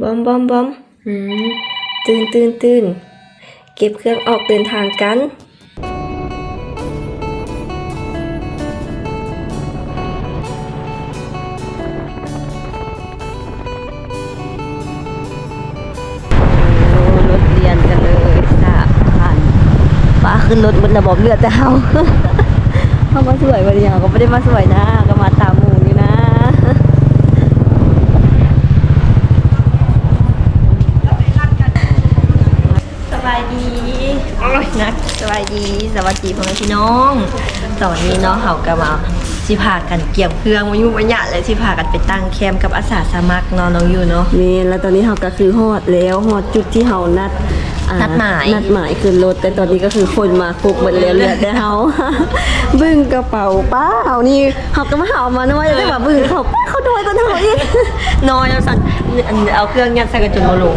ບອມ ບອມ ບອມ ອືມ ຕື່ນ ຕື່ນ ຕື່ນ ເກັບເຄື່ອງອອກເດີນທາງກັນ. ໂອ້ ລົດລຽນກັນເລີຍສາມຄັນ. ປ້າຂຶ້ນລົດໝົດແລ້ວ ບອມ ເຫຼືອແຕ່ເຮົາ. ເຮົາມາສວຍ ວັນນີ້ເຮົາກໍບໍ່ໄດ້ມາສວຍນະ ເຮົາກໍມາຕາມໝູ່ນີ້ນະ. ສະບາຍດີ ໂອ້ຍ ໜັກ ສະບາຍດີ ສະຫວັດດີພໍ່ແມ່ພີ່ນ້ອງ. ຕອນນີ້ເນາະ ເຮົາກໍມາ ຊິພາກັນກຽມເຄື່ອງມາຍຸມາຍະ ແລະ ຊິພາກັນໄປຕັ້ງແຄມກັບອາສາສະໝັກເນາະ ນ້ອງຢູເນາະ. ແມ່ນ ແລ້ວຕອນນີ້ເຮົາກໍຄືຮອດແລ້ວ ຮອດຈຸດທີ່ເຮົານັດ ອ່າ ນັດໝາຍ ນັດໝາຍຂຶ້ນລົດ ແຕ່ຕອນນີ້ກໍຄືຄົນມາຄົບໝົດແລ້ວ ເຫຼືອແຕ່ເຮົາ. ບຶ້ງກະເປົາ ປ້າ ເຮົານີ້ ເຮົາກໍມາເອົາມານ້ອຍ ແຕ່ວ່າບຶ້ງເຂົາ ປ້າ ເຂົານ້ອຍກວ່າເຮົາອີກ ນ້ອຍວ່າຊັ້ນ. ອັນ ເອົາເຄື່ອງຍັດໃສ່ກັນຈົນບໍ່ລົງ.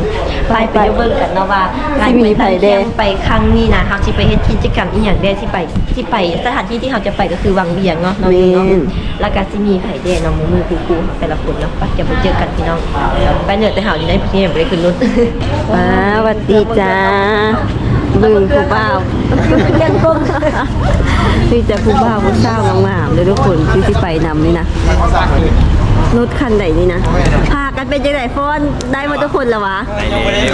ໄປ ໄປ ໄປເບິ່ງກັນເນາະວ່າ ຊິມີໃຜແດ່ ໄປຄັ້ງນີ້ນະ ເຮົາຊິໄປເຮັດກິດຈະກຳອີ່ຫຍັງແດ່ ຊິໄປ ຊິໄປ ສະຖານທີ່ທີ່ເຮົາຈະໄປກໍຄືວັງວຽງເນາະ ນ້ອງຢູເນາະ. ແມ່ນ ແລ້ວກໍຊິມີໃຜແດ່ເນາະ ໝູ່ໆຄູ່ໆ ແຕ່ລະຄົນເນາະ. ໄປ ຈະໄປເຈີກັນພີ່ນ້ອງ. ໄປ ເຫຼືອແຕ່ເຮົາຢູ່ໃນທີ່ຍັງບໍ່ໄດ້ຂຶ້ນລົດ. ປ້າ ຫວັດດີຈ້າ. ເບິ່ງຜູ້ບ່າວ ມີແຕ່ຜູ້ບ່າວຜູ້ສາວງາມໆເດີທຸກຄົນ ທີ່ຊິໄປນຳນີ້ນະ. ລົດຄັນໃດນີ້ນະ ພາກັນເປັນຈັ່ງໃດ ຟ້ອນໄດ້ໝົດທຸກຄົນລະຫວາ?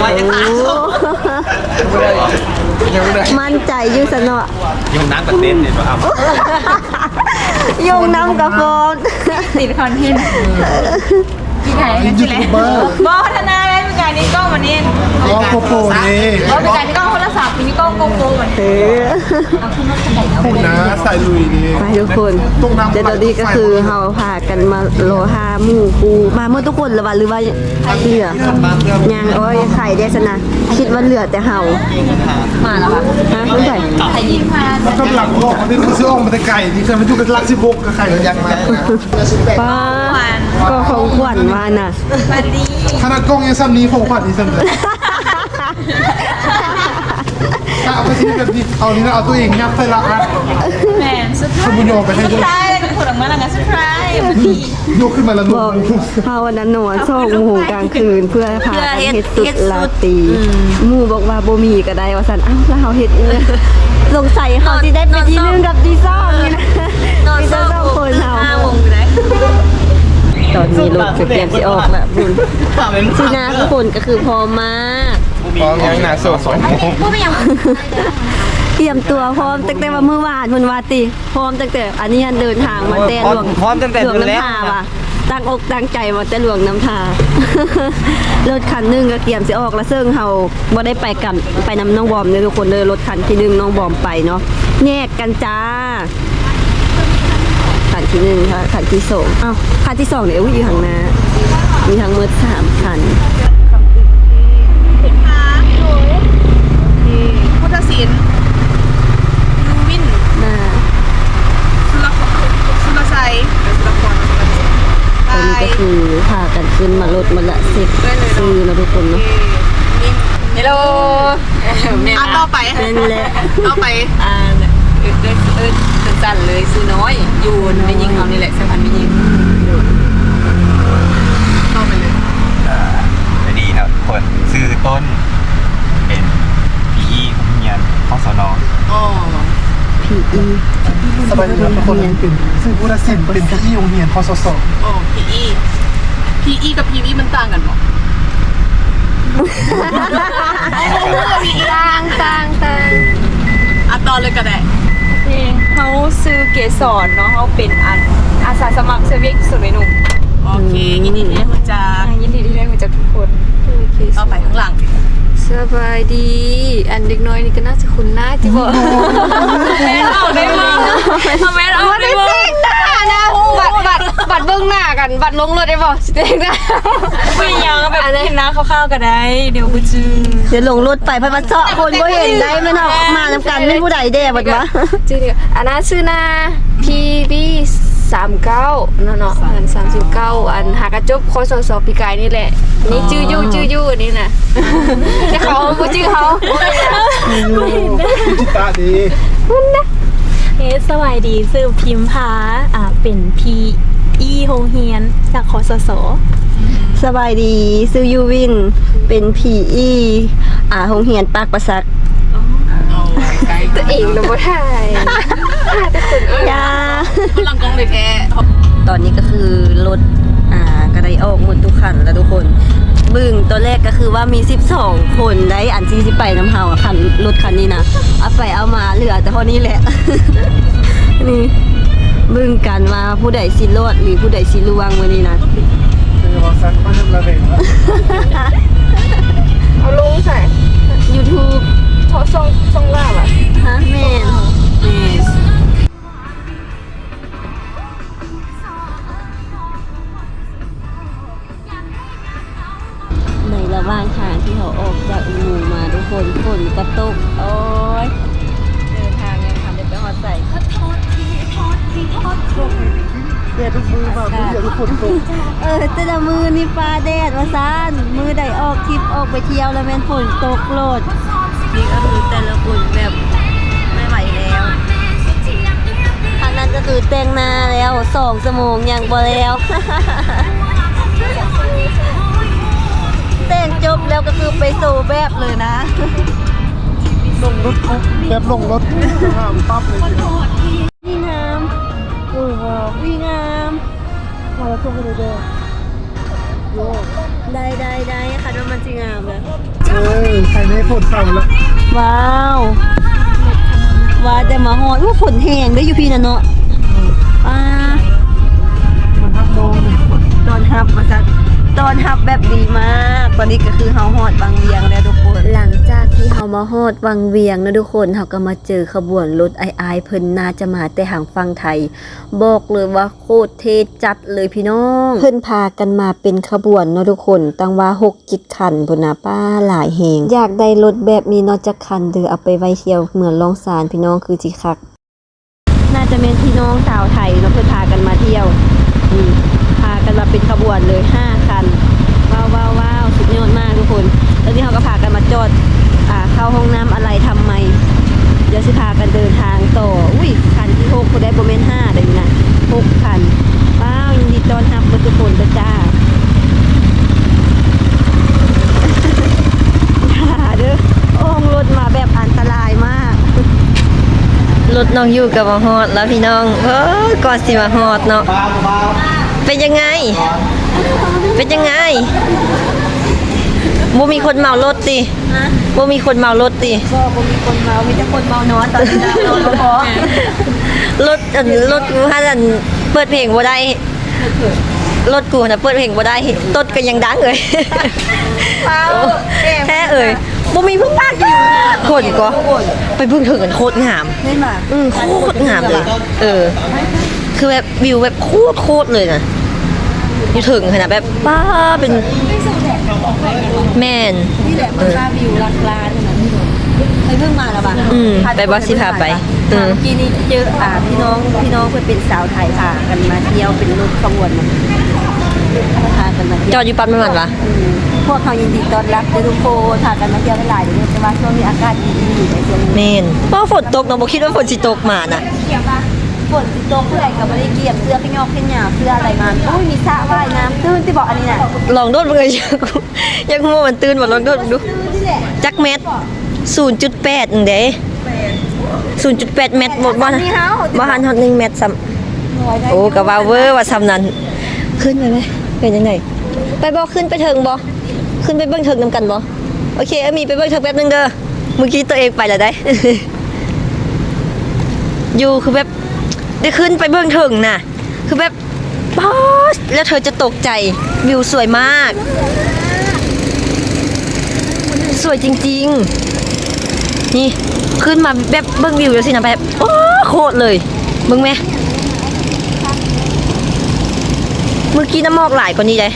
ໂອ້ ໝັ້ນໃຈຢູ່ຊັ້ນເນາະ. ຍງນຳກໍເຕັ້ນນີ້ບໍ່ເອົາ ຍງນຳກໍຟ້ອນ ຕິດຄອນເທັນ. ຢູ່ຢູທູບເບີ ບໍ່ ພັດທະນາໄດ້ ມີການມີກ້ອງມານີ້ ອໍ ໂກໂປເດ້ ບໍ່ ມີການມີກ້ອງໂທລະສັບ ມີກ້ອງໂກໂປມານີ້. ເອີ ພຸ້ນນະ ສາຍລຸຍເດ້ ໄປທຸກຄົນ. ແຕ່ຕອນນີ້ກໍຄືເຮົາພາກັນມາລໍຖ້າໝູ່ຄູ່ ມາໝົດທຸກຄົນລະຫວາ ຫຼືວ່າເຫຼືອ ຍັງ? ໂອ້ຍ ໃຜແດ່ຊັ້ນນະ ຄິດວ່າເຫຼືອແຕ່ເຮົາ. ມາແລ້ວຫວາ? ຮະ ຄົນໃດ? ກຳລັງອອກ ມັນຄືຊິອອກມາແຕ່ໄກ ທີ່ເຄີຍມາຢູ່ກັນຫຼັກສິບຫົກ ກໍໃຄກໍຢາກມາ. ປ້າ ກໍຂອງຂວັນວ່ານະ. ຂະໜາດກ້ອງຍັງສ່ຳນີ້ ຂອງຂວັນອີກສ່ຳໃດ? ກະເອົາໄປຊິແບບນີ້ ເອົານີ້ນະ ເອົາຕົວເອງຫຍັບໃສ່ລະອັດ. ແມ່ນ ສຸດທ້າຍ ສະບຸຍອໄປໃຫ້ດ້ວຍ ສຸດທ້າຍເປັນຄົນອອກມາແລ້ວນະ ສຸດທ້າຍ ຍົກຂຶ້ນມາລະໜຶ່ງ. ເຮົາອັນນັ້ນນອນສອງໂມງກາງຄືນ ເພື່ອພາກັນເຮັດຊຸດລາຕີ. ໝູ່ບອກວ່າບໍ່ມີກໍໄດ້ວ່າຊັ້ນ. ອ້າວ ແລ້ວເຮົາເຮັດ ສົງໄສເຮົາຊິໄດ້ເປັນທີໜຶ່ງກັບທີສອງນີ້ນະ. ນອນສອງໂມງ ຫ້າໂມງຢູ່ໃດ. ຕອນນີ້ລົດກໍກຽມຊິອອກລະພຸ້ນ. ຊີ້ນະ ທຸກຄົນກໍຄືພ້ອມມາກ. ພ້ອມຫຍັງນະ ໂຊ ກຽມຕົວພ້ອມຕັ້ງແຕ່ວ່າມື້ວານພຸ້ນວ່າຕິ. ພ້ອມຕັ້ງແຕ່ອັນນີ້ຫັ້ນ ເດີນທາງມາແຕ່ຫຼວງ ພ້ອມຕັ້ງແຕ່ ຫຼວງນ້ຳທາວ່າ ຕັ້ງອົກຕັ້ງໃຈມາແຕ່ຫຼວງນ້ຳທາ. ລົດຄັນໜຶ່ງກໍກຽມຊິອອກລະ ເຊິ່ງເຮົາບໍ່ໄດ້ໄປກັນ ໄປນຳນ້ອງບອມເດີທຸກຄົນເດີ. ລົດຄັນທີໜຶ່ງນ້ອງບອມໄປເນາະ ແຍກກັນຈ້າ. ຄັນທີໜຶ່ງ ຄັນທີສອງ ເອົ້າ ຄັນທີສອງນີ້ ອຸ້ຍ ຢູ່ຂ້າງໜ້າ ມີທັງໝົດສາມຄັນ. ພຸດທະສິນ ຢູວິນ ນາ ສຸລະ ສຸລະໄຊ ເອີ ສຸລະຄອນ ຕອນນີ້ກໍຄືພາກັນຂຶ້ນມາລົດໝົດລະ ເຊັກຊື່ເນາະທຸກຄົນເນາະ. ເຮລໂລ ແມ່ນ ອັນຕໍ່ໄປ ແມ່ນແຫຼະ ຕໍ່ໄປ ອ່າ ເອີ້ນ ເອີ້ນ ເອີ້ນສັ້ນໆເລີຍ ຊື່ນ້ອຍ ຢູ່ແມ່ຍິງເຮົານີ້ແຫຼະ ສາຍພັນແມ່ຍິງ. ຕໍ່ໄປເລີຍ ອ່າ ສະບາຍດີເນາະທຸກຄົນ ຊື່ຕົ້ນ ເປັນ ພີອີ ໂຮງຮຽນ ພສນ. ອໍ ພີອີ ສະບາຍດີເນາະທຸກຄົນ ເປັນ ຊື່ພຸດທະສິນ ເປັນ ພີອີ ໂຮງຮຽນ ພສສ. ອໍ ພີອີ ພີອີ ກັບ ພີອີ ມັນຕ່າງກັນບໍ່? ຕ່າງ ຕ່າງ ຕ່າງ. ອ່ະ ຕໍ່ເລີຍກໍໄດ້. ໂອເຄ ເຮົາຊື່ເກສອນເນາະ ເຮົາເປັນອັນ ອາສາສະໝັກຊ່ວຍວຽກສູນວັຍໜຸ່ມ. ໂອເຄ ອືມ ຍິນດີທີ່ໄດ້ຮູ້ຈັກ. ອ່າ ຍິນດີທີ່ໄດ້ຮູ້ຈັກທຸກຄົນ. ໂອເຄ ຕໍ່ໄປຂ້າງຫຼັງ. ສະບາຍດີ ອັນເດັກນ້ອຍນີ້ກໍໜ້າຈະຄຸ້ນໜ້າຕິບໍ່? ແມ່ນອອກໄດ້ບໍ່? ແມ່ນອອກໄດ້ບໍ່? ບັດ ບັດ ບັດເບິ່ງໜ້າກັນ ບັດລົງລົດໄດ້ບໍ່? ຊິແຕ່ງໜ້າ ບໍ່ຫຍັງ ແບບ ອັນນັ້ນ ເຫັນໜ້າຄ່າວໆກໍໄດ້ ດຽວບໍ່ຈື່. ດຽວລົງລົດໄປ ພັດມາເຊາະຄົນບໍ່ເຫັນໄດ້ ແມ່ນເຮົາມານຳກັນ ແມ່ນຜູ້ໃດແດ່ບັດວ່າ? ຈື່ ອັນນັ້ນຊື່ໜ້າ ພີບີ ສາມເກົ້າ ເນາະ ເນາະ ອັນສາມສິບເກົ້າ ອັນຫາກະຈົບ ຄສສ ປີກາຍນີ້ແຫຼະ. ນີ້ຈື່ຢູ່ ອໍ ຈື່ຢູ່ ອັນນີ້ນະ ແຕ່ເຂົາບໍ່ຈື່ເຮົາ. ບໍ່ເຫັນເດ້ ຈິຕາເດ້. ເອີ ສະບາຍດີ ຊື່ພິມພາ ອ່າ ເປັນ ພີອີ ໂຮງຮຽນ ຈາກ ຄສສ. ອືມ ສະບາຍດີ ຊື່ຢູວິນ ເປັນພີອີ ອ່າ ໂຮງຮຽນປາກປາສັກ. ຕົວເອງນະບໍ່ຖ່າຍ ຖ່າຍແຕ່ຄົນອື່ນ. ຢ່າ ຫຼັງກ້ອງເລີຍແທ້. ຕອນນີ້ກໍຄືລົດ ອ່າ ກໍໄດ້ອອກໝົດທຸກຄັນແລ້ວທຸກຄົນ. ເບິ່ງຕອນແລກກໍຄືວ່າມີສິບສອງຄົນໄດ໋ ອັນທີ່ຊິໄປນຳເຮົາ ຄັນ ລົດຄັນນີ້ນະ. ເອົາໄປເອົາມາເຫຼືອແຕ່ເທົ່ານີ້ແຫຼະ. ນີ້ ເບິ່ງກັນວ່າຜູ້ໃດຊິລອດ ຫຼື ຜູ້ໃດຊິລ່ວງມື້ນີ້ນະ. ຄືວ່າຊັ້ນ ຂ້ອຍເລີ່ມລະແວງແລ້ວ. ເອົາລົງໃສ? ຢູທູບ. ເພາະຊ່ອງ ຊ່ອງລາວອະ? ຮະ? ແມ່ນ ແມ່ນ. ໃນລະຫວ່າງທາງທີ່ເຮົາອອກຈາກອຸໂມງມາທຸກຄົນ ຝົນກະຕົກ. ໂອ້ຍ ເດີນທາງຍັງທັນໄດ້ໄປຮອດໃສ. ແດດທຸກມື້ມາມື້ດຽວຄືຝົນຕົກ. ເອີ ແຕ່ລະມື້ນີ້ຟ້າແດດວ່າຊັ້ນ ມື້ໃດອອກທຣິບອອກໄປທ່ຽວແລ້ວແມ່ນຝົນຕົກໂລດ. ນີ້ກໍຄືແຕ່ລະຄົນແບບ ບໍ່ໄຫວແລ້ວ. ທາງນັ້ນກໍຄືແຕ່ງໜ້າແລ້ວສອງຊົ່ວໂມງຍັງບໍ່ແລ້ວ. ແຕ່ງຈົບແລ້ວກໍຄືໄປໂຊແບບເລີຍນະ. ລົງລົດ ແບບລົງລົດ ຫ້າມປັບເລີຍ. ນີ້ງາມ. ເອີ ງາມ. ອຸ້ຍ ງາມ. ມາແລ້ວ ສົ່ງໃຫ້ເດີ. ໂອ້ ໄດ້ ໄດ້ ໄດ້ ຄັນວ່າມັນຊິງາມນະ. ເອີ ໃສ່ໃນຝົນເຊົາລະ. ວ້າວ ວ່າແຕ່ມາຮອດ ໂອ້ ຝົນແຮງເດ້ຢູ່ພີ້ນະເນາະ. ອືມ ອ່າ ຕ້ອນຮັບ ຕ້ອນຮັບວ່າຊັ້ນ ຕ້ອນຮັບແບບດີມາກ. ຕອນນີ້ກໍຄືເຮົາຮອດວັງວຽງແລ້ວທຸກຄົນ. ຫຼັງຈາກທີ່ເຮົາມາຮອດວັງວຽງເນາະທຸກຄົນ ເຮົາກໍມາເຈີຂະບວນລົດອ້າຍໆ ເພິ່ນໜ້າຈະມາແຕ່ທາງຝັ່ງໄທ. ບອກເລີຍວ່າ ໂຄດເທ່ຈັດເລີຍພີ່ນ້ອງ. ເພິ່ນພາກັນມາເປັນຂະບວນເນາະທຸກຄົນ ຕັ້ງວ່າຫົກເຈັດຄັນພຸ້ນນະ. ປ້າ ຫຼາຍແຮງ. ຢາກໄດ້ລົດແບບນີ້ເນາະ ຈັກຄັນເດີ ເອົາໄປໄວ້ທ່ຽວເມືອງລ້ອງຊານພີ່ນ້ອງ ຄືຊິຄັກ. ໜ້າຈະແມ່ນພີ່ນ້ອງຊາວໄທເນາະ ເພິ່ນພາກັນມາທ່ຽວ. ອືມ ພາກັນມາເປັນຂະບວນເລີຍຫ້າຄັນ. ວ້າວໆໆ ສຸດຍອດມາກທຸກຄົນ. ຕອນນີ້ເຮົາກໍພາກັນມາຈອດ ອ່າ ເຂົ້າຫ້ອງນ້ຳອາໄລທຳໄມ ດຽວຊິພາກັນເດີນທາງຕໍ່. ອຸ້ຍ ຄັນທີຫົກພຸ້ນໄດ໋ ບໍ່ແມ່ນຫ້າໄດ໋ນີ້ນະ ຫົກຄັນ. ວ້າວ ຍິນດີຕ້ອນຮັບເບິດທຸກຄົນເດີຈ້າ. ຢ່າເດີ ໂອ້ງລົດມາແບບອັນຕະລາຍມາກ. ລົດນ້ອງຢູ່ກໍມາຮອດແລ້ວພີ່ນ້ອງ. ເອີ ກ່ອນຊິມາຮອດເນາະ. ເປັນຍັງໄງ? ເປັນຍັງໄງ? ບໍ່ມີຄົນເມົາລົດຕິ? ຮະ? ບໍ່ມີຄົນເມົາລົດຕິ? ບໍ່ ບໍ່ມີຄົນເມົາ ມີແຕ່ຄົນເມົານອນ ຕອນນີ້ນອນບໍ່ພໍ. ລົດ ອັນ ລົດຢູ່ຫັ້ນ ອັນ ເປີດເພງບໍ່ໄດ້. ລົດກູນະເປີດເພງບໍ່ໄດ້ ຕົດກໍຍັງດັງເລີຍ. ວ້າວ ໂອ້ ແທ້ເອີຍ ບໍ່ມີຜູ້ປາກຢູ່. ຄົນກໍໄປເບິ່ງເທິງກັນ ໂຄດງາມ. ແມ່ນບໍ່? ອືມ ໂຄດງາມເລີຍ. ເອີ ຄືແບບ ວິວແບບໂຄດໆເລີຍນະ ຢູ່ເທິງຫັ້ນນະ ແບບ ປ້າ ເປັນ ແມ່ນ ນີ້ແຫຼະ ເອີ ມັນວ່າວິວຫຼັກລ້ານນະ. ໄປເບິ່ງມາແລ້ວວ່າ ອືມ ໄປບໍ່ ຊິພາໄປ. ອືມ ເມື່ອກີ້ນີ້ເຈີ ອ່າ ພີ່ນ້ອງ ພີ່ນ້ອງເພິ່ນເປັນຊາວໄທ ພາກັນມາທ່ຽວ ເປັນລົດຂະບວນ ພາກັນມາທ່ຽວ ຈອດຢູ່ປ້ຳນ້ຳມັນຫວາ? ອືມ ພວກເຮົາຍິນດີຕ້ອນຮັບເດີທຸກຄົນ ພາກັນມາທ່ຽວຫຼາຍໆເດີ ແຕ່ວ່າຊ່ວງນີ້ອາກາດດີໆ ໃນຊ່ວງນີ້. ແມ່ນ ເພາະວ່າຝົນຕົກເນາະ ບໍ່ຄິດວ່າຝົນຊິຕົກມານະ. ເຮົາຄິດວ່າຝົນຊິຕົກເທົ່າໃດກໍບໍ່ໄດ້ກຽມເສື້ອຂະຫຍອກແຂນຍາວ ເສື້ອອະໄລມາ. ໂອ້ຍ ມີສະວ່າຍນ້ຳຕື້ນຕິເບາະ ອັນນີ້ນະ. ລອງໂດດເບິ່ງເອີຍ ຢາກຮູ້ວ່າມັນຕື້ນບໍ່ ລອງໂດດເບິ່ງດູ. ຈັກແມັດ? ສູນຈຸດແປດເດ້. ສູນຈຸດແປດແມັດ ບໍ່ ບໍ່ ບໍ່ທັນຮອດໜຶ່ງແມັດຊ້ຳ. ໂອ້ ກໍເວົ້າເວີວ່າຊ້ຳນັ້ນ. ຂຶ້ນໄປໄໝ? ເປັນຈັ່ງໃດ? ໄປບໍ່? ຂຶ້ນໄປເທິງບໍ່? ຂຶ້ນໄປເບິ່ງເທິງນຳກັນບໍ່? ໂອເຄ ເອີ ມີໄປເບິ່ງເທິງແປັບໜຶ່ງເດີ. ມື້ກີ້ຕົວເອງໄປແລ້ວໄດ໋ ຢູ່ຄືແບບ ໄດ້ຂຶ້ນໄປເບິ່ງເທິງນະ ຄືແບບ ປາດ ແລ້ວເທີຈະຕົກໃຈ ວິວສວຍມາກ ສວຍຈິງໆ. ນີ້ ຂຶ້ນມາແບບເບິ່ງວິວຈັ່ງຊີ້ນະ ແບບ ໂອ້ ໂຄດເລີຍ ເບິ່ງແມ. ມື້ກີ້ນະໝອກຫຼາຍກວ່ານີ້ເດ້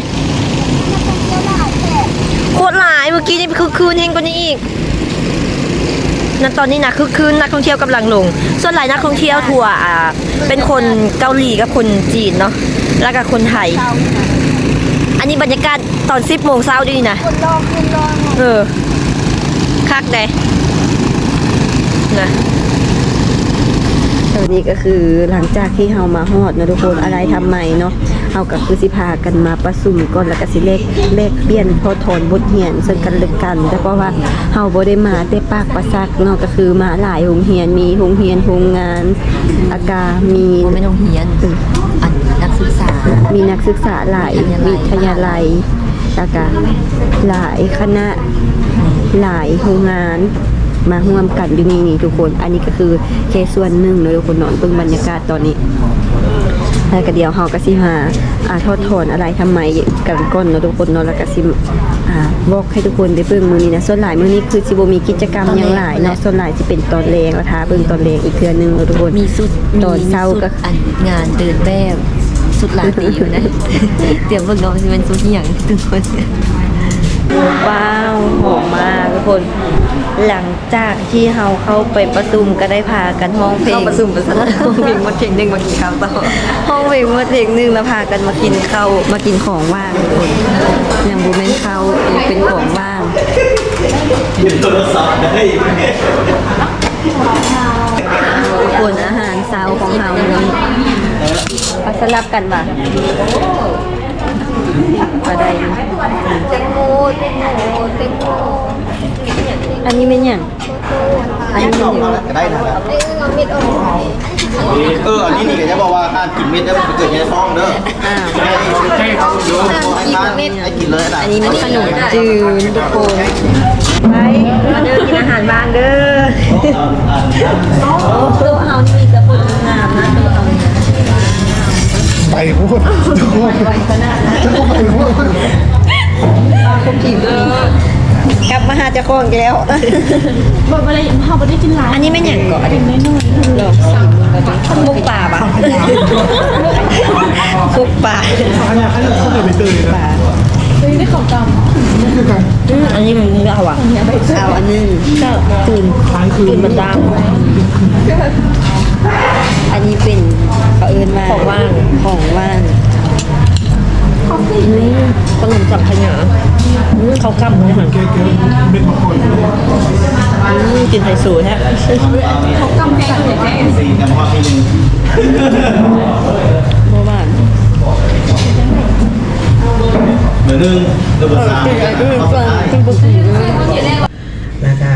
ໂຄດຫຼາຍ. ມື້ກີ້ນີ້ຄຶກຄື້ນແຮງກວ່ານີ້ອີກ. ນະ ຕອນນີ້ນະຄຶກຄື້ນ ນັກທ່ອງທ່ຽວກຳລັງລົງ. ສ່ວນຫຼາຍນັກທ່ອງທ່ຽວທົວ ອ່າ ເປັນຄົນເກົາຫຼີກັບຄົນຈີນເນາະ ແລ້ວກໍຄົນໄທ. ອັນນີ້ບັນຍາກາດຕອນສິບໂມງເຊົ້າຢູ່ນີ້ນະ. ເອີ ຄັກເດ້ນະ. ຕອນນີ້ກໍຄືຫຼັງຈາກທີ່ເຮົາມາຮອດເນາະທຸກຄົນ ອາໄລທຳໄມເນາະ ເຮົາກໍຄືຊິພາກັນມາປະຊຸມກ່ອນ ແລ້ວກໍຊິແລກ ແລກປ່ຽນຖອດຖອນບົດຮຽນເຊິ່ງກັນແລະກັນ ແຕ່ເພາະວ່າເຮົາບໍ່ໄດ້ມາແຕ່ປາກປາສັກເນາະ ກໍຄືມາຫຼາຍໂຮງຮຽນ ມີໂຮງຮຽນ ໂຮງງານ ແລ້ວກໍມີ ບໍ່ແມ່ນໂຮງຮຽນ ເອີ ອັນນັກສຶກສາ ມີນັກສຶກສາຫຼາຍ ວິທະຍາໄລ ແລ້ວກະຫຼາຍຄະນະ ຫຼາຍໂຮງງານມາຮ່ວມກັນຢູ່ໃນນີ້ທຸກຄົນ. ອັນນີ້ກໍຄືແຄ່ສ່ວນໜຶ່ງເນາະທຸກຄົນເນາະ ເບິ່ງບັນຍາກາດຕອນນີ້. ແລ້ວກະດຽວເຮົາກໍຊິມາ ອ່າ ຖອດຖອນອາໄລທຳໄມກັນກ່ອນເນາະທຸກຄົນເນາະ ແລ້ວກະຊິ ອ່າ ວລັອກໃຫ້ທຸກຄົນໄດ້ເບິ່ງມື້ນີ້ນະ. ສ່ວນຫຼາຍມື້ນີ້ຄືຊິບໍ່ມີກິດຈະກຳຫຍັງຫຼາຍເນາະ ສ່ວນຫຼາຍຊິເປັນຕອນແລງ ແລ້ວຖ້າເບິ່ງຕອນແລງອີກເທື່ອໜຶ່ງເນາະທຸກຄົນ. ມີຊຸດ ຕອນເຊົ້າກໍ ມີຊຸດອັນງານເດີນແບບ ຊຸດລາຕີພຸ້ນນະ ຕຽມເບິ່ງເນາະ ຊິແມ່ນຊຸດອີ່ຫຍັງທຸກຄົນ. ວ້າວ ຫອມມາກທຸກຄົນ. ຫຼັງຈາກທີ່ເຮົາເຂົ້າໄປປະຊຸມ ກໍໄດ້ພາກັນຮ້ອງເພງ ເຂົ້າປະຊຸມໄປຊັ້ນ ຮ້ອງເພງໝົດເພງໜຶ່ງ ມາກິນເຂົ້າຕໍ່ ຮ້ອງເພງໝົດເພງໜຶ່ງ ແລ້ວພາກັນມາກິນເຂົ້າ ມາກິນຂອງຫວານທຸກຄົນ. ຍັງບໍ່ແມ່ນເຂົ້າ ຍັງເປັນຂອງຫວານ. ທຸກຄົນ ອາຫານເຊົ້າຂອງເຮົາມື້ນີ້ ເອົາສະຫຼັບກັນຫວາ ກໍໄດ້ ແຕງໂມ ແຕງໂມ ແຕງໂມ. ອັນນີ້ແມ່ນຫຍັງ? ອັນນີ້ແມ່ນຫຍັງ? ກໍໄດ້ນະ ເອີ ເອົາເມັດອອກ. ເອີ ອັນນີ້ນີ້ກໍຈະບອກວ່າຫ້າມກິນເມັດເດີ ມັນເກີດຢູ່ໃນທ້ອງເດີ. ອ້າວ ໃຫ້ກິນເມັດ ໃຫ້ກິນເລີຍນະ. ອັນນີ້ແມ່ນຂະໜົມຈືນທຸກຄົນ. ໄປ ມາເດີ ກິນອາຫານຫວານເດີ. ໂຕະເຮົານີ້ມີແຕ່ຄົນງາມນະ ໂຕະເຮົານີ້ ໄປພຸ້ນ ໄວຂະໜາດນັ້ນ ໄປພຸ້ນ. ກັບມາຫາເຈົ້າຂອງອີກແລ້ວ. ບໍ່ ບໍ່ໄດ້ ເຮົາບໍ່ໄດ້ກິນຫຼາຍ. ອັນນີ້ແມ່ນຫຍັງເກາະ? ອັນນີ້ ກິນນ້ອຍໆ ລອງຊີມເບິ່ງກ່ອນ. ໝົກປາຫວາ? ໝົກປາ ອັນນີ້ເຂົາເຈົ້າ ເອີຍ ໄດ້ເຂົ້າຕຳ ຄືກັນ. ອືມ ອັນນີ້ມັນເອົາຫວາ? ເອົາອັນໜຶ່ງ ຄືນ ຄືນມາຕາມ. ອັນນີ້ເປັນ ເຂົາເອີ້ນວ່າ ຂອງຫວານ ຂອງຫວານ. ອືມ ຂະໜົມສັງຂະຫຍາ ອືມ ເຂົ້າກ້ຳເນາະ. ອືມ ກິນໄຮໂຊແທ້ ເຂົ້າກ້ຳແພງແທ້. ບໍ່ຫວານ ເບີໜຶ່ງ ເບີສາມ ເອີ ກິນໄອເອີ ກິນບໍ່ກິນ ແລ້ວກະ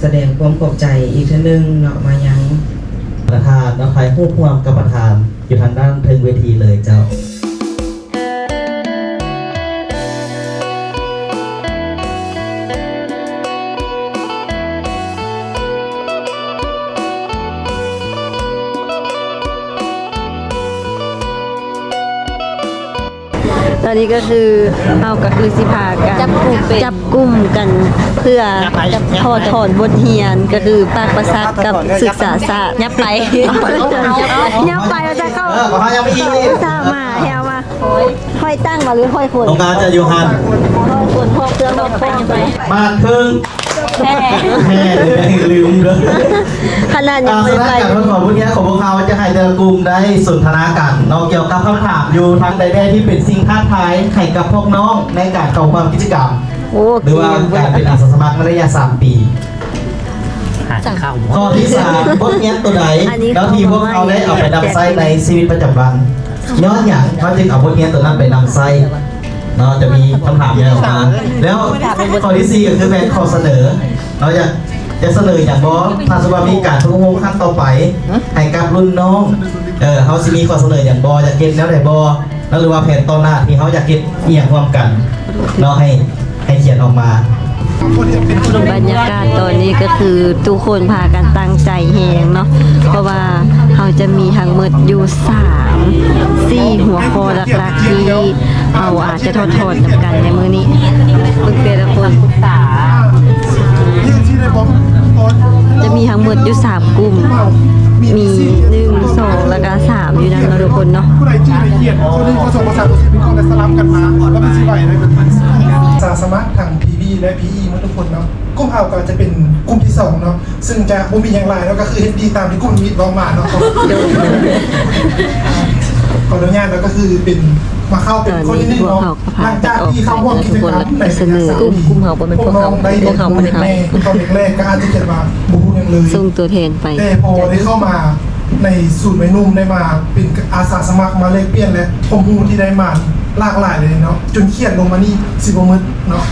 ສະແດງຄວາມຂອບໃຈອີກເທື່ອໜຶ່ງເນາະ ມາຍັງປະທານເນາະ ຖ່າຍຮູບຮ່ວມກັບປະທານຢູ່ທາງດ້ານເທິງເວທີເລີຍເຈົ້າ. ຕອນນີ້ກໍຄືເຮົາກໍຄືຊິພາກັນຈັບກຸ່ມເປັນ ຈັບກຸ່ມກັນເພື່ອຖອດຖອນບົດຮຽນ ກໍຄືປາກປະສັກກັບສຶກສາສາດ. ຫຍັບໄປ ຫຍັບໄປວ່າຈະເຂົ້າ ເອີ ເຮົາຍັງໄປອີກ ອຸດສ່າມາແຮວມາ ຫ້ອຍຕັ້ງມາ ຫຼື ຫ້ອຍຄົນ ຕ້ອງການຈະຢູ່ຫັ້ນ ຫ້ອຍຄົນ ຫ້ອຍເຄື່ອງ ຫ້ອຍຄົນໄປ ບາດເຄິ່ງ ແທ້ ແທ້ ລືມເດີ. ຂະໜາດຍັງບໍ່ໄດ້ໄປ ອ່າ ສະນັ້ນການທົດສອບບົດຮຽນຂອງພວກເຮົາຈະໃຫ້ແຕ່ລະກຸ່ມໄດ້ສົນທະນາກັນເນາະ ກ່ຽວກັບຄຳຖາມຢູ່ທາງໃດແດ່ທີ່ເປັນສິ່ງທ້າທາຍໃຫ້ກັບພວກນ້ອງໃນການເຂົ້າຮ່ວມກິດຈະກຳ ໂອ້ ຫຼືວ່າການເປັນອາສາສະໝັກໃນໄລຍະສາມປີ. ຫາກິນເຂົ້າ ຂໍ້ທີສາມ ບົດຮຽນຕົວໃດ ອັນນີ້ ແລ້ວທີ່ພວກເຮົາໄດ້ເອົາໄປນຳໃຊ້ໃນຊີວິດປະຈຳວັນ? ຍ້ອນຫຍັງເຮົາຈຶ່ງເອົາບົດຮຽນຕົວນັ້ນໄປນຳໃຊ້ເນາະ? ຈະມີຄຳຖາມນີ້ອອກມາ. ແລ້ວຂໍ້ທີສີ່ ກໍຄືແມ່ນຂໍ້ສະເໜີເນາະ ຢາກ ຢາກສະເໜີຫຍັງບໍ່? ຖ້າສົມມຸດວ່າມີການຝຶກອົບຮົມຄັ້ງຕໍ່ໄປໃຫ້ກັບລຸ້ນນ້ອງ ເອີ ເຮົາຊິມີຂໍ້ສະເໜີຫຍັງບໍ່? ຢາກເຮັດແນວໃດບໍ່? ເນາະ ຫຼືວ່າແຜນຕໍ່ໜ້າທີ່ເຮົາຢາກເຮັດອີ່ຫຍັງຮ່ວມກັນເນາະ ໃຫ້ ໃຫ້ຂຽນອອກມາ. ບັນຍາກາດຕອນນີ້ກໍຄືທຸກຄົນພາກັນຕັ້ງໃຈແຮງເນາະ ເພາະວ່າເຮົາຈະມີທັງໝົດຢູ່ສາມ ສີ່ຫົວຂໍ້ຫຼັກໆ ທີ່ເຮົາອາດຈະຖອດຖອນນຳກັນໃນມື້ນີ້. ເບິ່ງແຕ່ລະຄົນ ຈະມີທັງໝົດຢູ່ສາມກຸ່ມ ມີໜຶ່ງ ສອງ ແລ້ວກະສາມ ຢູ່ນັ້ນເນາະທຸກຄົນເນາະ. ຜູ້ໃດຈື່ລະອຽດ ຂໍ້ໜຶ່ງ ຂໍ້ສອງ ຂໍ້ສາມ ຂໍ້ສີ່ ເປັນຂໍ້ ແລະ ສະຫຼັບກັນມາ ວ່າມັນຊິໄຫວໄດ້ແບບໃດ. ອາສາສະໝັກທັງ ພີ ບີ ແລະ ພີ ອີ ໝົດທຸກຄົນເນາະ. ກຸ່ມເຮົາກໍຈະເປັນກຸ່ມທີສອງເນາະ ເຊິ່ງຈະບໍ່ມີຫຍັງຫຼາຍເນາະ ກໍຄືເຮັດດີຕາມທີ່ກຸ່ມມິດເວົ້າມາເນາະ. ຂໍອະນຸຍາດເນາະ ກໍຄືເປັນ ມາເຂົ້າເປັນຄົນທີໜຶ່ງເນາະ. ຫຼັງຈາກທີ່ເຂົ້າຮ່ວມກິດຈະກຳໃນໄລຍະສາມປີ ກຸ່ມ ກຸ່ມເຮົາບໍ່ແມ່ນພວກເຮົາ ພວກເຮົາບໍ່ໄດ້ໄປ ພວກເຮົາແລກໆ ກໍອາດຈະຄິດວ່າບໍ່ຮູ້ຫຍັງເລີຍ ສົ່ງຕົວແທນໄປ ແຕ່ພໍໄດ້ເຂົ້າມາ ໃນສູນໄວໜຸ່ມໄດ້ມາເປັນອາສາສະໝັກ ມາແລກປ່ຽນ ແລະ ຄວາມຮູ້ທີ່ໄດ້ມາຫຼາກຫຼາຍເລີຍເນາະ, ຈົນຂຽນລົງມານີ້ຊິບໍ່ໝົດເນາະ.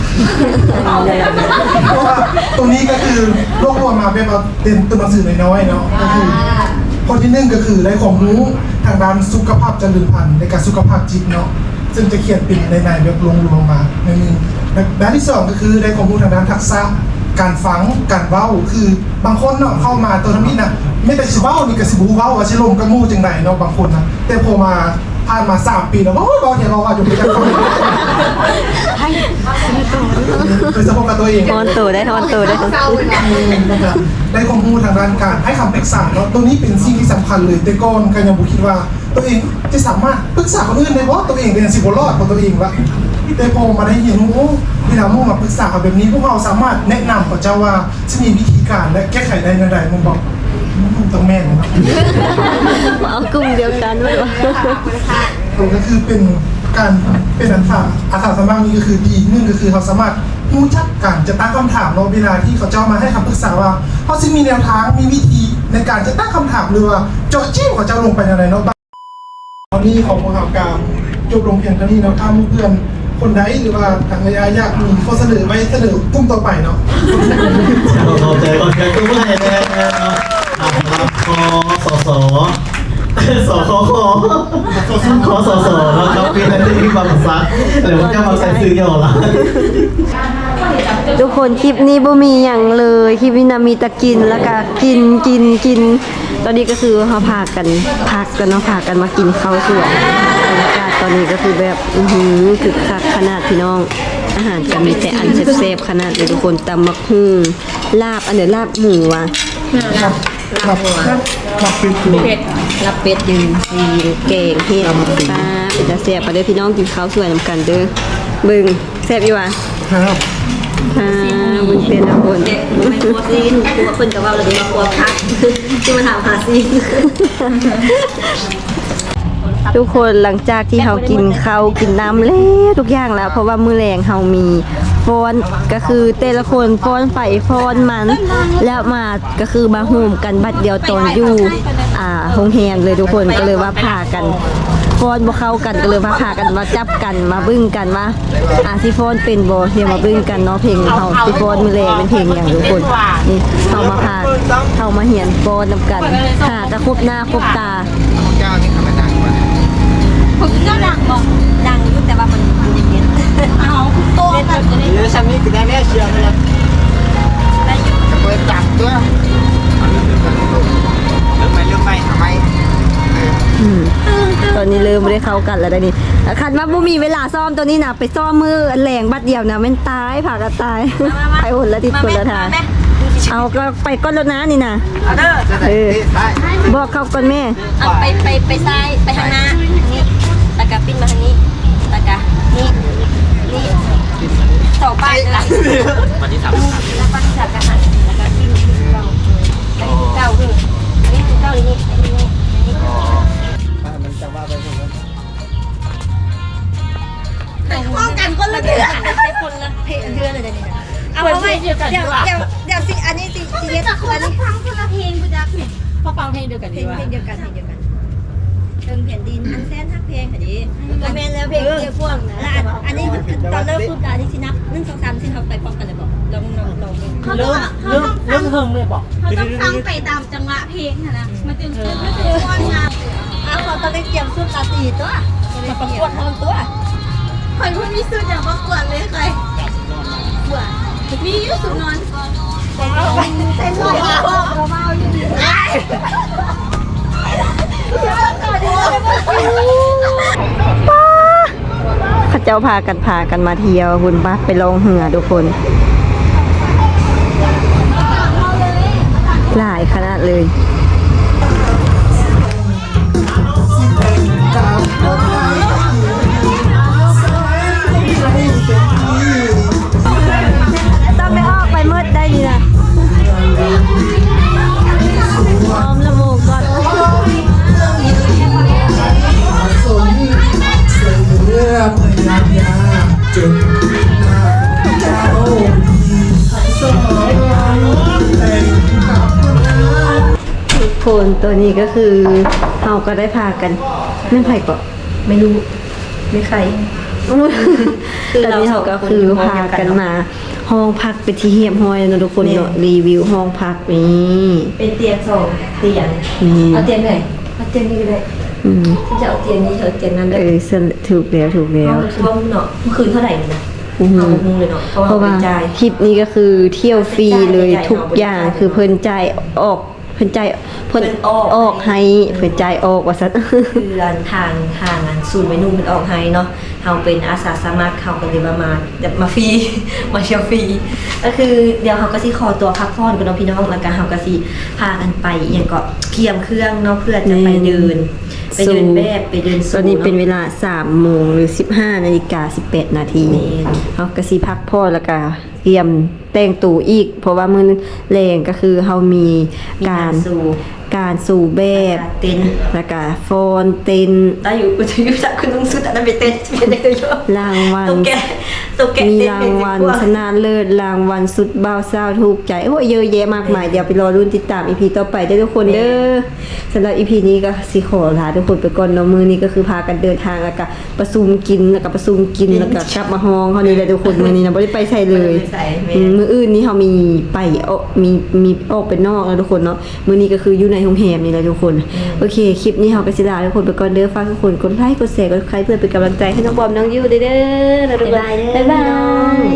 ເພາະວ່າໂຕນີ້ກໍຄືລວບລວມມາແບບວ່າເປັນໂຕໜັງສືນ້ອຍໆເນາະ, ກໍຄືຂໍ້ທີໜຶ່ງກໍຄືໄດ້ຄວາມຮູ້ທາງດ້ານສຸຂະພາບຈະເລີນພັນ ແລະ ກະສຸຂະພາບຈິດເນາະ. ເຊິ່ງຈະຂຽນເປັນໃນໆແບບລວມໆມາໜ້ອຍໜຶ່ງ. ແລະ ດ້ານທີສອງກໍຄືໄດ້ຄວາມຮູ້ທາງດ້ານທັກສະການຟັງ, ການເວົ້າ, ຄືບາງຄົນເນາະ ເຂົ້າມາຕອນທຳອິດນະ ແມ້ແຕ່ຊິເວົ້ານີ້ກໍຊິບໍ່ຮູ້ເວົ້າວ່າຊິລົມກັບໝູ່ຈັ່ງໃດເນາະ ບາງຄົນນະ. ແຕ່ພໍມາ ຜ່ານມາສາມປີແລ້ວ ເວົ້າ ເວົ້າແທ້ ເວົ້າວ່າຢູ່ປະຈຳ ໂດຍສະເພາະກັບຕົວເອງ ຮ້ອນໂຕໄດ້ ຮ້ອນໂຕໄດ້ ແມ່ນ ແລ້ວກໍໄດ້ຄວາມຮູ້ທາງດ້ານການໃຫ້ຄຳປຶກສາເນາະ. ໂຕນີ້ເປັນສິ່ງທີ່ສຳຄັນເລີຍ, ແຕ່ກ່ອນກໍຍັງບໍ່ຄິດວ່າ ຕົວເອງຈະສາມາດປຶກສາຄົນອື່ນໄດ້ບໍ່? ຕົວເອງກໍຍັງຊິບໍ່ລອດຂອງຕົວເອງລະ. ແຕ່ພໍມາໄດ້ຮຽນຮູ້ ເວລາໝູ່ມາປຶກສາເຮົາແບບນີ້ ພວກເຮົາສາມາດແນະນຳເຂົາເຈົ້າວ່າຊິມີວິທີການ ແລະ ແກ້ໄຂໄດ້ແນວໃດ. ແມ່ນບໍ່? ອືມ ຕ້ອງແມ່ນແຫຼະເນາະ. ເອົາກຸ່ມດຽວກັນເນາະ. ເອີ ກໍຄືເປັນການເປັນອາສາ ອາສາສະໝັກນີ້ກໍຄືດີ ໜຶ່ງກໍຄືເຮົາສາມາດຮູ້ຈັກການຈະຕັ້ງຄຳຖາມເນາະ ເວລາທີ່ເຂົາເຈົ້າມາໃຫ້ຄຳປຶກສາວ່າ ເຮົາຊິມີແນວທາງ ມີວິທີໃນການຈະຕັ້ງຄຳຖາມ ຫຼືວ່າເຈາະຈີ້ເຂົາເຈົ້າລົງໄປແນວໃດເນາະ. ຕອນນີ້ຂອງພວກເຮົາກໍຈົບລົງພຽງເທົ່ານີ້ເນາະ. ຖ້າໝູ່ເພື່ອນຄົນໃດ ຫຼືວ່າທາງອ້າຍໆຢາກມີຂໍ້ສະເໜີໄວ້ສະເໜີກຸ່ມຕໍ່ໄປເນາະ. ຂອບໃຈ ຂອບໃຈ ຕົບມືໃຫ້ແດ່ເນາະ. ອ່າ ສຳລັບ ຄສສ ສຄຂ ຄສສ ເນາະ ເຈົ້າເປັນເທກນິກບາງກະສັກ ແລ້ວເຈົ້າມັກໃສ່ຊື່ຫຍໍ້ຫຼາຍ. ທຸກຄົນ ຄລິບນີ້ບໍ່ມີຫຍັງເລີຍ, ຄລິບນີ້ນະມີແຕ່ກິນ ແລ້ວກະກິນ ກິນ ກິນ. ຕອນນີ້ກໍຄືເຮົາພາກັນພັກກັນເນາະ, ພາກັນມາກິນເຂົ້າສວນ. ບັນຍາກາດຕອນນີ້ກໍຄືແບບ ອື້ຫື ຄຶກຄັກຂະໜາດພີ່ນ້ອງ. ອາຫານກໍມີແຕ່ອັນແຊບໆຂະໜາດເລີຍທຸກຄົນ. ຕຳບັກຫຸ່ງ ລາບ ອັນໃດ ລາບໝູຫວາ? ລາບ ລາບ ລາບເປັດ ລາບເປັດ ໜຶ່ງ ສີ່ ແກງເຫັດ ປາ ເປັນຕາແຊບ. ມາເດີພີ່ນ້ອງ ກິນເຂົ້າສວນນຳກັນເດີ. ເບິ່ງ ແຊບຢູ່ຫວາ? ແຊບ. ອ່າ ເບິ່ງແຕ່ລະຄົນ ເພິ່ນກໍເວົ້າແລ້ວເດ້ວ່າຄົວຜັກ ຊິມາຖາມຫາຊີ້ນ. ທຸກຄົນ ຫຼັງຈາກທີ່ເຮົາກິນເຂົ້າກິນນ້ຳແລ້ວທຸກຢ່າງແລ້ວ ເພາະວ່າມື້ແລງເຮົາມີຟ້ອນ ກໍຄືແຕ່ລະຄົນຟ້ອນໃຜຟ້ອນມັນ ແລ້ວມາ ກໍຄືມາໂຮມກັນບັດດຽວຕອນຢູ່ ອ່າ ໂຮງແຮມເລີຍທຸກຄົນ. ກໍເລີຍວ່າພາກັນຟ້ອນບໍ່ເຂົ້າກັນ ກໍເລີຍວ່າພາກັນມາຈັບກັນມາເບິ່ງກັນວ່າ ອ່າ ຊິຟ້ອນເປັນບໍ່? ດຽວມາເບິ່ງກັນເນາະ ເພງເຮົາຊິຟ້ອນມື້ແລງເປັນເພງຫຍັງທຸກຄົນ. ນີ້ເຮົາມາພາ ເຮົາມາຮຽນຟ້ອນນຳກັນ ຫາກະຄົບໜ້າຄົບຕາ. ຂອງເຈົ້ານີ້ເຂົາມາດັງບໍ່? ຂອງເຈົ້າດັງບໍ່? ດັງຢູ່ ແຕ່ວ່າມັນບໍ່ໄດ້ເຮັດ. ເອົາ ໂຕແບບນີ້ ເອີ ຊ່ຳນີ້ກໍໄດ້ແລ້ວ ເຊື່ອໄປແລ້ວ ໄດ້ຢູ່ ຈະເປີດຈັບຕົວະ. ເລີ່ມໃໝ່ ເລີ່ມໃໝ່ ເອົາໃໝ່. ອືມ ຕອນນີ້ເລີ່ມບໍ່ໄດ້ເຂົ້າກັນແລ້ວໄດ໋ນີ້. ຄັນວ່າບໍ່ມີເວລາຊ້ອມຕົວນີ້ນະ ໄປຊ້ອມມື້ແລງບັດດຽວນະ ແມ່ນຕາຍ ພາກັນຕາຍ. ມາ ມາ ມາ ໄປຄົນລະທິດ ມາ ຄົນລະທາງ ມາແມ່ ເອົາ ກໍໄປກ່ອນໂລດນະນີ້ນະ. ເອົາເດີ ເອີ ບອກເຂົາກ່ອນແມ່. ເອົາ ໄປ ໄປ ໄປຊ້າຍ ໄປທາງໜ້ານີ້ ແລ້ວກະປິ່ນມາທາງນີ້ ແລ້ວກະນີ້ ນີ້ ສອງປ້າຍເດີ. ວັນທີສາມ ແລ້ວວັນທີສາມກະຫັນ ແລ້ວກະປິ່ນຄືເກົ່າ ເອີ ເກົ່າ ເອີ ອັນນີ້ຄືເກົ່າ ນີ້ ນີ້ ນີ້ ນີ້ ມັນຈະວ່າໄປ ພ້ອມກັນຄົນລະເທື່ອ ຄົນລະເທື່ອເລີຍເດນີ້ນະ. ເອົາ ເອົາໄວ້ ດຽວ ດຽວ ດຽວຊິ ອັນນີ້ຊິ ຊິເຮັດ ອັນນີ້ ຟັງຄົນລະເພງພຸ້ນຈັກ ເພງ ເພງດຽວກັນ ເພງດຽວກັນ ເພງດຽວກັນ ເທິງແຜ່ນດິນອັນແສນຮັກແພງຫັ້ນເດ. ກໍແມ່ນແລ້ວ ເພງ ເອີ ດຽວພວກນະ ລະອັນ ອັນນີ້ຕອນເລີ່ມປຸບ ລະອັນນີ້ຊິນັບ ໜຶ່ງ ສອງ ສາມ ສີ່ ເຮົາໄປພ້ອມກັນເລີຍບໍ? ລອງ ລອງ ລອງເບິ່ງ ເລີ່ມ ເລີ່ມ ເລີ່ມເລີຍບໍ? ເຮົາຕ້ອງຟັງໄປຕາມຈັງຫວະເພງຫັ້ນນະ ມັນຈຶ່ງ ມັນຈຶ່ງມ່ວນງາມ. ອ້າວ ເຂົາຕ້ອງໄດ້ກຽມຊຸດລາຕີຕົວະ ມາປະກວດພ້ອມຕົວະ. ຂ້ອຍບໍ່ມີຊຸດຫຍັງປະກວດເລີຍຂ້ອຍ. ມີຢູ່ຊຸດນອນ. ເຕັມຮ້ອຍ ເຕັມຮ້ອຍ. ປ້າ ເຂົາເຈົ້າພາກັນ ພາກັນມາທ່ຽວພຸ້ນ ໄປລ່ອງເຮືອທຸກຄົນ ຫຼາຍຂະໜາດເລີຍ. ຕ້ອງໄດ້ອອກໄປໝົດໄດ໋ນີ້ນະ ອ້ອມລະໂມງກ່ອນ. ເ ຄົນ ຕອນນີ້ກໍຄືເຮົາກໍໄດ້ພາກັນ ແມ່ນໃຜເກາະ? ໄມ່ຮູ້ ໄມ່ໃຄ ຕອນນີ້ເຮົາກໍຄືພາກັນມາຫ້ອງພັກເປັນທີ່ຮຽບຮ້ອຍແລ້ວເນາະທຸກຄົນເນາະ. ແມ່ນ ຣີວິວຫ້ອງພັກນີ້ ເປັນຕຽງສອງຕຽງ ນີ້ ເອົາຕຽງໃດ? ເອົາຕຽງນີ້ກໍໄດ້. ອືມ ຈະເອົາຕຽງນີ້ ເອົາຕຽງນັ້ນເດີ. ເອີ ຖືກແລ້ວ ຖືກແລ້ວ. ເຮົາກໍຖ້ວມເນາະ ມື້ຄືນເທົ່າໃດນີ້ນະ? ອືຮຶ ເຮົາບໍ່ຮູ້ເລີຍເນາະ ເພາະວ່າເຮົາໄປຈ່າຍ ຄລິບນີ້ກໍຄືທ່ຽວຟຣີເລີຍ ທຸກຢ່າງຄືເພິ່ນຈ່າຍອອກ ເພິ່ນຈ່າຍ ເພິ່ນອອກໃຫ້ ເພິ່ນຈ່າຍອອກວ່າຊັ້ນ. ຄືອັນທາງ ທາງອັນສູນໄວໜຸ່ມເພິ່ນອອກໃຫ້ເນາະ ເຮົາເປັນອາສາສະໝັກ ເຮົາກໍເລີຍວ່າມາ ມາຟຣີ ມາທ່ຽວຟຣີ. ກໍຄືດຽວເຮົາກໍຊິຂໍຕົວພັກຜ່ອນກ່ອນເນາະພີ່ນ້ອງ ແລ້ວກໍເຮົາກໍຊິພາກັນໄປ ອີ່ຫຍັງເກາະ ກຽມເຄື່ອງເນາະ ເພື່ອຈະໄປເດີນ ໄປເດີນແບບ ໄປເດີນໂຊ. ຕອນນີ້ເປັນເວລາສາມໂມງ ຫຼື ສິບຫ້ານາລິກາສິບແປດນາທີ ເຮົາກໍຊິພັກຜ່ອນ ແລ້ວກໍກຽມແຕ່ງໂຕອີກ ເພາະວ່າມື້ແລງກໍຄືເຮົາມີການ ການໂຊແບບ ແລ້ວກໍຟ້ອນເຕັ້ນ ໄດ້ຢູ່ ກູຈະຢູ່ຈັກຄືນຸ່ງຊຸດອັນນັ້ນໄປເຕັ້ນ ລາງວັນ ມີລາງວັນຊະນະເລີດ ລາງວັນຊຸດບ່າວສາວຖືກໃຈ ໂອ້ຍ ເຢີະແຍະມາກມາຍ. ດຽວໄປລໍລຸ້ນຕິດຕາມອີພີຕໍ່ໄປເດີທຸກຄົນເດີ. ສຳລັບອີພີນີ້ກໍຊິຂໍລາທຸກຄົນໄປກ່ອນເນາະ. ມື້ນີ້ກໍຄືພາກັນເດີນທາງ ແລ້ວກໍປະຊຸມກິນ ແລ້ວກໍປະຊຸມກິນ ແລ້ວກໍກັບມາຫ້ອງເຮົານີ້ແຫຼະທຸກຄົນ. ມື້ນີ້ນະບໍ່ໄດ້ໄປໃສເລີຍ. ມື້ອື່ນນີ້ເຮົາມີໄປອອກ ມີ ມີອອກໄປນອກເນາະທຸກຄົນເນາະ. ມື້ນີ້ກໍຄືຢູ່ໃນໂຮງແຮມນີ້ແຫຼະທຸກຄົນ. ໂອເຄ ຄລິບນີ້ເຮົາກໍຊິລາທຸກຄົນໄປກ່ອນເດີ. ຝາກທຸກຄົນກົດໄລ ກົດແຊ ກົດໄຄ ເພື່ອເປັນກຳລັງໃຈໃຫ້ນ້ອງບອມ ນ້ອງຢູເດີ. ບາຍບາຍ.